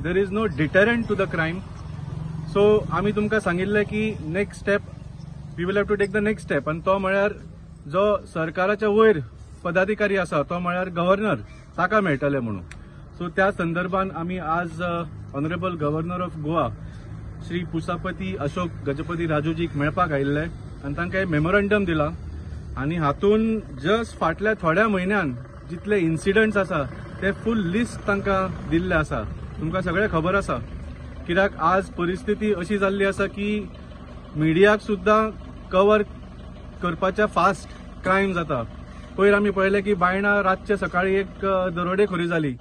There is no deterrent to the crime. So आमी तुमकां सांगिल्लें की next step, we will have to take the next step, आनी तो म्हळ्यार जो सरकाराच्या वयर पदाधिकारी आसा तो म्हळ्यार गव्हर्नर, ताका मेळटले म्हणून. सो त्या संदर्भान आमी आज honourable governor of Goa Shri Pusapati Ashok Gajapati राजूजीक मेळपाक आयिल्ले आनी तांकां एक मेमोरंडम दिला. आनी हातून जस्ट फाटल्या थोड्या म्हयन्यान जितले इन्सिडंट्स आसा ते फूल लिस्ट तांकां दिल्ले आसा. तुमकां सगळें खबर आसा, कित्याक आज परिस्थिती अशी जाल्ली आसा की मिडियाक सुद्दां कवर करपाच्या फास्ट क्रायम जाता. पयर आमी पळयलें की बायणा रातचे सकाळी एक दरोडेखोरी जाली,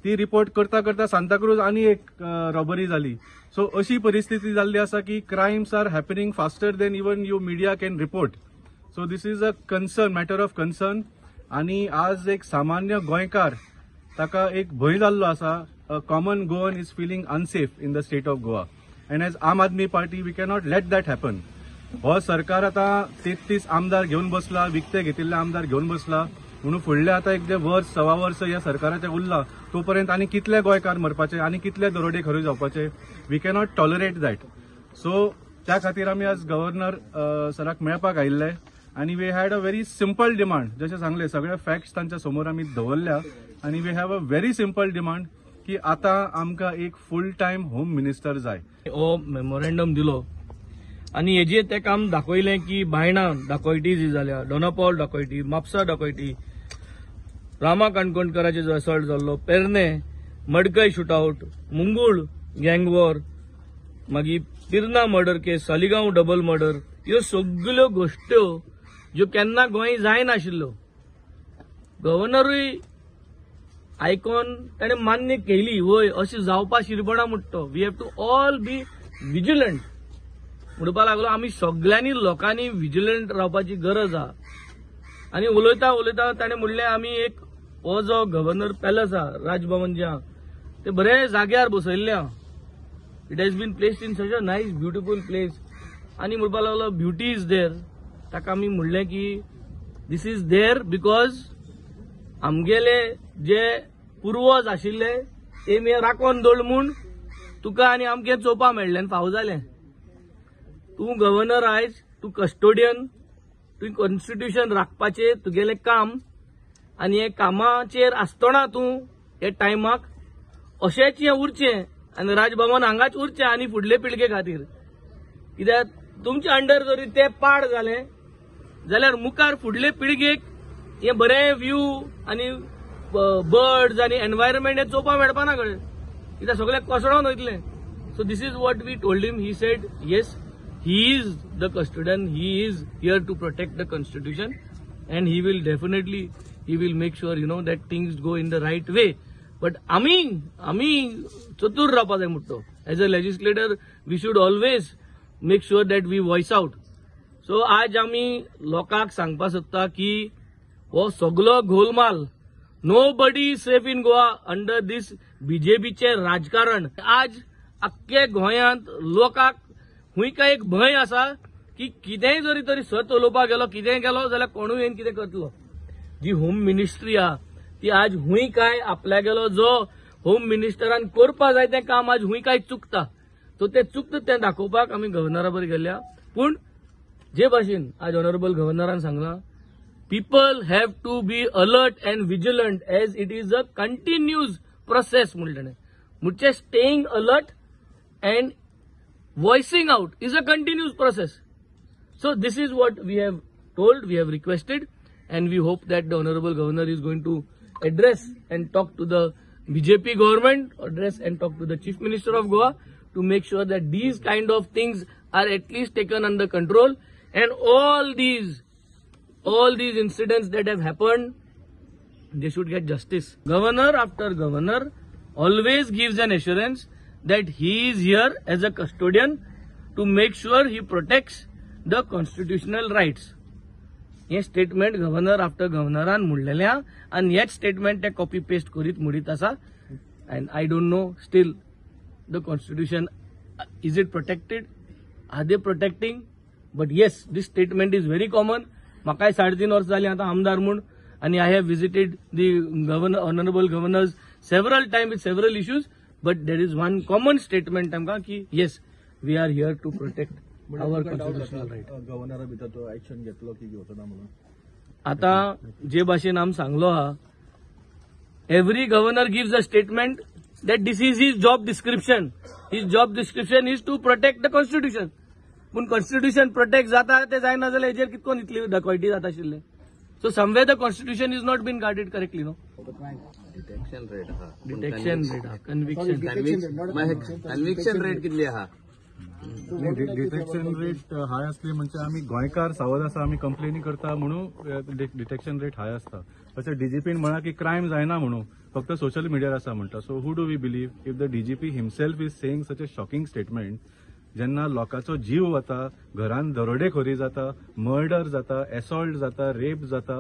ती रिपोर्ट करता करता सांताक्रूज आनी एक रॉबरी जाली. सो अशी परिस्थिती जाल्ली आसा की crimes are happening faster than even you media can report. So this is a concern, matter of concern. आनी आज एक सामान्य गोंयकार ताका एक भंय जाल्लो आसा. A common Goan is feeling unsafe in the state of Goa, and as Aam Aadmi party we cannot let that happen. हो सरकार आतां 33 आमदार घेवन बसला, विकते घेतिल्ले आमदार घेवन बसला, म्हणून फुडले आतां एक जे वर्स सवा वर्स ह्या सरकाराचें उरला तो पर्यंत आनी कितले गोंयकार मरपाचे आनी कितले दरोडेखोरी जावपाचे, we cannot tolerate that. So त्या खातीर आमी आज गव्हर्नर सराक मेळपाक आयिल्ले आनी we had a very simple demand. जशें सांगलें सगळे फॅक्ट्स तांच्या समोर आमी दवरल्या आनी we have a very simple demand की आतां आमकां एक फूल टायम होम मिनिस्टर जाय. हो मेमोरेंडम दिलो आनी हेजेर तें काम दाखयलें की बायणा दाकोयटी जी जाल्या, दोनापावल दाकोयटी, म्हापसा दाकोयटी, रामा काणकोणकराचेर जो असॉल्ट जाल्लो, Pernem, Madkai shootout, Mungul gang war, मागीर Pirna murder case, Saligao double murder, ह्यो सगल्यो गोश्ट्यो ज्यो केन्ना गोंय जायनाशिल्ल्यो गव्हर्नरूय आयकोन ताणें मान्य केली. वय अशें जावपा शिरपणा म्हणटा तो. We have to all be vigilant म्हणपाक लागलो. आमी सगल्यांनी लोकांनी विजिलंट रावपाची गरज आहा. आनी उलयता उलयता ताणें म्हणलें आमी एक हो जो गव्हर्नर पॅलस आहा, राजभवन जें आहा तें बरें जाग्यार बसयल्लें आहा. It has been placed in such a nice beautiful place. आनी म्हणपाक लागलो ब्युटी is there. ताका आमी म्हणलें की this is there because आमगेले जे पुर्वज आशिल्ले ते मी राखोन दवरले म्हूण तुका आनी आमकां चोवपा मेळ्ळें आनी फावो जालें. तूं गव्हर्नर आयज, तूं कस्टोडियन, तुवें कॉन्स्टिट्युशन राखपाचें तुगेलें काम आनी हे कामाचेर आसतना तूं हे टायमाक अशेंच हें उरचें आनी राजभवन हांगाच उरचें आनी फुडले पिळगे खातीर. कित्याक तुमच्या अंडर जरी तें पाड जालें जाल्यार मुखार फुडले पिळगेक हें बरें व्यू आनी बर्ड्स आनी एनवायरमेंट हें चोवपाक मेळपा ना कळ्ळें, कित्याक सगळें कोसळोन वयतलें. So this is what we told him. He said yes, he is the custodian, he is here to protect the constitution and he will definitely, he will make sure you know that things go in the right way. But आमी आमी चतूर रावपा जाय म्हणटा. As a legislator we should always make sure that we voice out. So आज आमी लोकांक सांगपा सोदता की हो सगलो Golmaal, nobody safe in Goa under this बीजेपीचें राजकारण. आज आख्खे गोंयांत लोकांक हुंय काय एक भंय आसा की कितेंय जरी तरी सत उलोवपाक गेलो, कितेंय गेलो जाल्यार कोणूय येवन कितें करतलो. जी होम मिनिस्ट्री आहा ती आज हुंय काय आपल्यागेलो जो होम मिनिस्टरान करपा जाय तें काम आज हुंय काय चुकता. सो तें चुकता तें दाखोवपाक आमी गव्हर्नरा बरोबर गेल्या. पूण जे भाशेन आज ऑनरेबल गव्हर्नरान सांगलां, people have to be alert and vigilant as it is a continuous process म्हणलें ताणें. म्हणजे staying alert and voicing out is a continuous process. So this is what we have told, we have requested, and we hope that the Honorable Governor is going to address and talk to the BJP government, address and talk to the Chief Minister of Goa to make sure that these kind of things are at least taken under control, and all these incidents that have happened, they should get justice. Governor after governor always gives an assurance that he is here as a custodian to make sure he protects the constitutional rights. हे statement governor after गव्हर्नरान म्हणलेलें आहा आनी हेच statement ते copy paste करीत म्हणीत आसा. And I don't know still the constitution is it protected, are they protecting? But yes, this statement is very common. म्हाकाय 3.5 वर्सां जालीं आतां आमदार म्हूण आनी I have visited the governor, honourable governors several time with several issues. But there is one common statement तांकां की yes, we are here to protect our constitutional right. गव्हर्नरा भितर तो एक्शन घेतलो की घेवचो ना म्हणून? आता जे भाशेन आम सांगलो हा, every governor gives a statement that this is his job description. His job description is to protect the constitution. पूण कॉन्स्टिट्युशन प्रोटेक्ट जाता ते जायना जाल्यार हेजेर कितकोन इतली डकॉयटी जाता आशिल्ले? So somewhere the constitution is not been guarded correctly, no? Detection rate आहा. डिटेक्शन रेट हा, कन्व्हिक्शन. कन्व्हिक्शन रेट कितली आहा? डिटेक्शन रेट हाय असली म्हणजे आमी गोंयकार सावध आसा, आमी कंप्लेनी करता म्हणून डिटेक्शन रेट हाय आसता. तशें डीजीपीन म्हणा की क्रायम जायना म्हणून, फक्त सोशल मिडियार आसा म्हणटा. So who do we believe if the DGP himself is saying such a shocking statement? जेन्ना लोकांचो जीव वता, घरान दरोडेखोरी जाता, मर्डर जाता, एसॉल्ट जाता, रेप जाता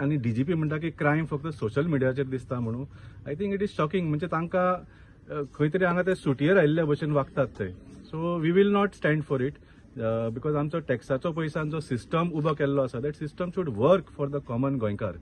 आनी डीजीपी म्हणटा की क्रायम फक्त सोशल मिडियाचेर दिसता म्हणून, I think it is shocking. म्हणजे तांकां खंय तरी हांगा ते सुटयेर आयिल्ल्या भशेन वागतात ते. So we will not stand for it, because आमचो टॅक्साचो पयसान जो सिस्टम उबो केल्लो आसा, that system should work for the common गोंयकार.